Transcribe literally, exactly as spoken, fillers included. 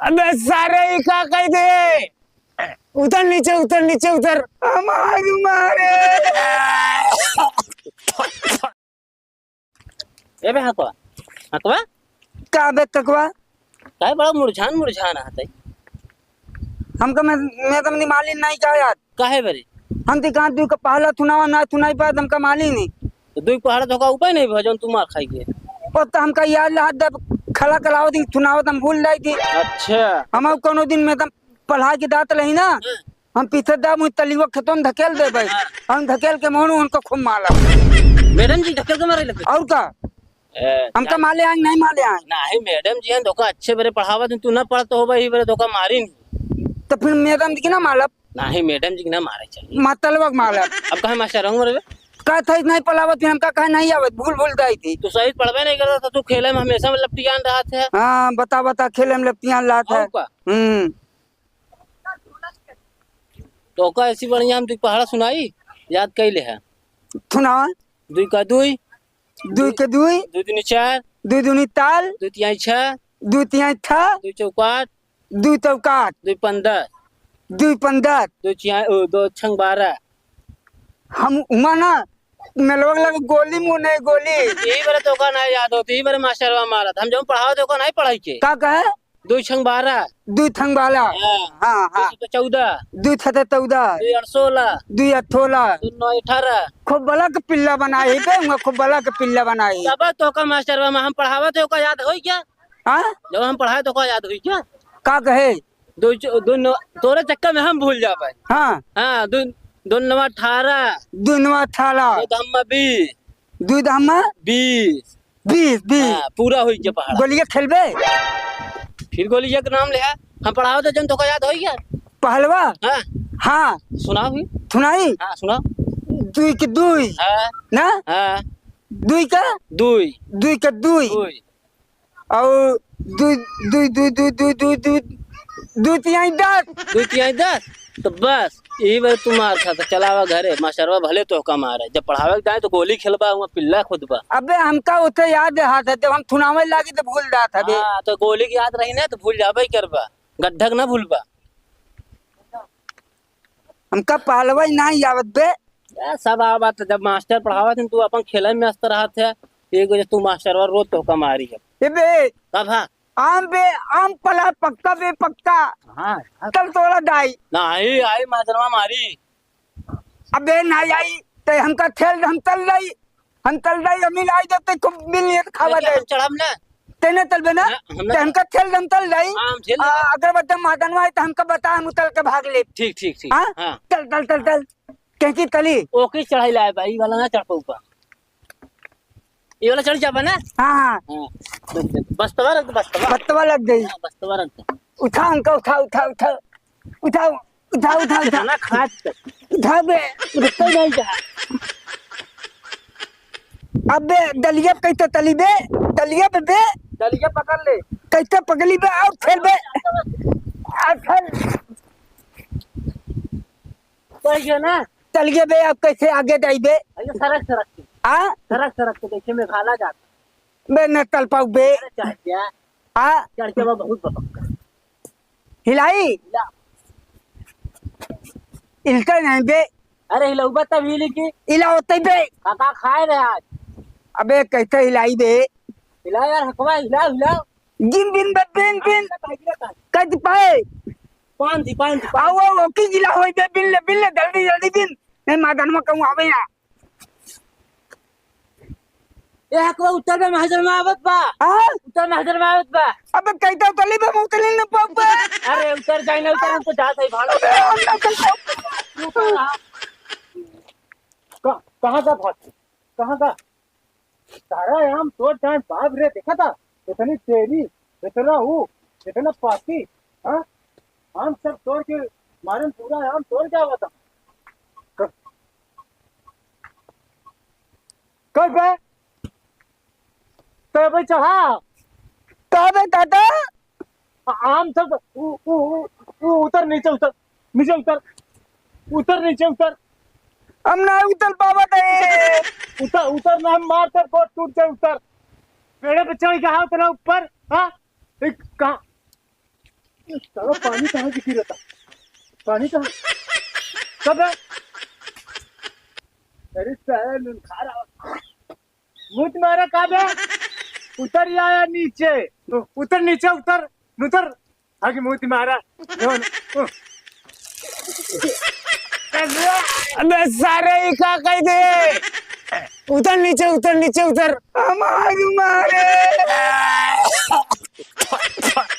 अबे सारे, ई का कह दे? उतर नीचे, उतर नीचे, उतर। हम आग मारे। ए बे हकवा, हकवा? का बे ककवा? काहे बड़ा मुरझान मुरझान रहत है? हमका मैं, मैं तो अपनी मालिन नहीं कहा यार। काहे बरे? हम तो कहाँ दुई का पहला थुनावा ना थुनाई पाए, हमका मालिन नहीं। तो दुई पहाड़ा तो का उपाय नहीं भजन तू मार खाई के। ओ तो हमका याद रहा जब खला कलावत ही थुनावत हम भूल जाई थी। अच्छा। हम अब कोनो दिन में तम पढ़ा के दात रही ना, हाँ। हम पीछे दाब मुझे तलिवा खेतों में धकेल दे भाई। हाँ। हम धकेल के मोनू उनको खूब माला। मैडम जी धकेल के मारे लगे। और का? ए, हमका जा- माले आए, नहीं माले आए। नहीं, मैडम जी हैं, धोखा अच्छे बरे पढ़ावत हैं, तू ना पढ़त हो भाई, बरे धोखा मारी नहीं। तो फिर मैडम जी की ना मालब? नहीं, मैडम जी की ना मारे चाहिए। मतलबक मालब। अब कहे मास्टर रंग मरबे? का था नहीं पढ़ावत, फिर हमका कहे नहीं आवत, भूल भूल जाई थी। तू सही पढ़बे नहीं करता, तो तू खेले में हमेशा में लपटियान रहा थे। हाँ, बता बता, खेले में लपटियान लात है। और का? हम्म। तो का ऐसी बढ़िया हम दुई पहाड़ा सुनाई, याद कैले है। सुनावा। दुई का दुई। दुई के दुई। दुई दूनी चार। दुई दूनी ताल। दुई तिहाई छह। दुई तिहाई छह। दुई चौकाट। दुई चौकाट। दुई पंद्रह। दुई पंद्रह। दुई चिहाई, ओ, दो छंग बारह। हम उमा ना, मेलवा लगे गोली मुँह नहीं गोली। यही बारे तो का ना याद होती, यही बारे मास्टरवा मारत। हम जब पढ़ाओ तो का नहीं पढ़ाई के। का कहे? दुई छंग बारह। दुई छंग बारह। हाँ। हाँ, हाँ। दुई छते चौदह। दुई छते चौदह। दुई आठ सोलह। दुई आठ सोलह। दुई नौ अठारह। खूब बड़ा के पिल्ला बनाई बे, उहाँ खूब बड़ा के पिल्ला बनाई। तब तो का मास्टरवा में हम पढ़ावत है, ओका याद होई क्या? हाँ? जब हम पढ़ाए तो का याद होई क्या? का कहे? दुई च-, दुई नौ, तोरे चक्कर में हम भूल जाबे। हाँ। हाँ, दुई, दुई नवा अठारह। दुई नवा अठारह। दुई दहम्मा बीस। दुई दहम्मा? बीस। बीस, बीस। हाँ, पूरा होई के पहाड़ा। गोलिया खेलबे? फिर गोलिया के नाम ले है। हम पढ़ाओ तो जन तो का याद होई क्या? पहलवा? हाँ। हाँ। सुनाओ भी। सुनाई? हाँ, सुनाओ। दुई के दुई। हाँ। ना? हाँ। दुई का? दुई। दुई के दुई। दुई। और दुई, दुई, दुई, दुई तिहाई दस। दुई तिहाई दस? तो बस, यही बार तू मार खाता, चलावा घरे, मास्टरवा भले तो का मारे। जब पढ़ावे के जाए तो गोली खेलबा, वहाँ पिल्ला खुदबा। अबे हमका उठे याद रहा था, जब हम थुनावे लागी तो भूल जात हबे। हाँ, तो गोली की याद रही ना तो भूल जाबे ही करबा, गड्ढक ना भूलबा। हमका पहलवा ही नहीं आवत बे। ए, सब आवत, जब मास्टर पढ़ावत हैं, तू अपन खेले में मस्त रहत है। एक वजह तू मास्टरवा रोज तोहका मारी है। ए बे, कब हा? आम बे, आम पला पक्का बे, पक्का। हाँ, हाँ। चल तोरा दाई। नहीं, आई मास्टरवा मारी। अबे नहीं आई, ते हमका खेल हम चल रही। हम चल रही, अमीन आई जाते खूब मिल लिए तो खावा अरे, दे। हम चढ़ब ना। तेने चलबे ना? ना, हम ना ते हमका चढ़ब। खेल हम चल रही। हाँ, हम खेल आ, लेंगे। अगर बता मादनवा है तो हमका बता, हम उतर के भाग ले। ठीक, ठीक, ठीक। हाँ? हाँ। चल, चल, चल, चल। कैंची तली? ओके चढ़ाई लाए बा, ई वाला ना चढ़ पाऊबा। ई वाला चढ़ जाबा ना? हाँ, हाँ। हाँ। बस्तवा रख दे, बस्तवा। बस्तवा लग गई। हाँ, बस्तवा रख दे। उठा हमका, उठा, उठा, उठा। उठा, उठा, उठा, उठा। इतना खास कर। उठा बे। रुकते नहीं जा। अबे, डलिया पे कैसे तली बे? डलिया पे बे? डलिया पकड़ ले। कैसे पकड़ी बे? और फेल बे? और फेल। चल गया ना? चल गया बे, अब कैसे आगे जाई बे? अरे सरक सरक के। आ? सरक सरक के, देखिए मेघाला जाता। बे, न चल पाऊ बे। अरे चढ़ गया। आ? चढ़ के वो बहुत बपक कर। हिलाई? हिला। हिलते नहीं बे। अरे हिलौबा तब हिली की। हिला होते बे। काका खाए रहे आज। अबे, कैसे हिलाई बे? हिला यार, हकवा हिला, हिला। गिन बिन बे, बिन, बिन। कद पाए। पाँच थी, पाँच थी, पाँच। आओ, आओ, की गिला होई बे, बिन ले, बिन ले, जल्दी, जल्दी बिन। मैं मादनमा कहूँ आवे या। ए, हकवा उतर बे, महजर में आवत बा। हाँ? उतर, महजर में आवत बा। अबे, कहता उतरली बे, मैं उतरली न पाऊँ बे। अरे, उतर जाए ना, उतर, हम तो जात है, भाड़। अबे, हम ना उतर पाऊँ। कहाँ, कहाँ का भाग? कहाँ का? सारा आम तोड़ जाए बाप रे, देखा था? इतनी तेरी, इतना हूँ, इतना पाती, हाँ? आम सब तोड़ के मारे में पूरा आम तोड़ जावा था। क-, कर बे? तो भाई चढ़ा। का बे दादा? आ-, आम सब उ-, उ-, उ-, उ-, उतर नीचे उतर, नीचे उतर, उतर नीचे उतर। हम ना उतर पावत है। उतर, उतर ना, हम मार कर गोड़ टूट जाए, उतर। पेड़े पे चढ़ के आओ तेरा ऊपर, हाँ? एक कहाँ? साला पानी कहाँ से गिरा था? पानी कहाँ? कब है? अरे साला नून खा रहा। मुंह तुम्हारा कब है? उतर आया नीचे। उतर नीचे, उतर, उतर। आगे मुंह तुम्हारा। अबे सारे, ई का कह दे? उतर नीचे, उतर नीचे, उतर। हम आज मारे।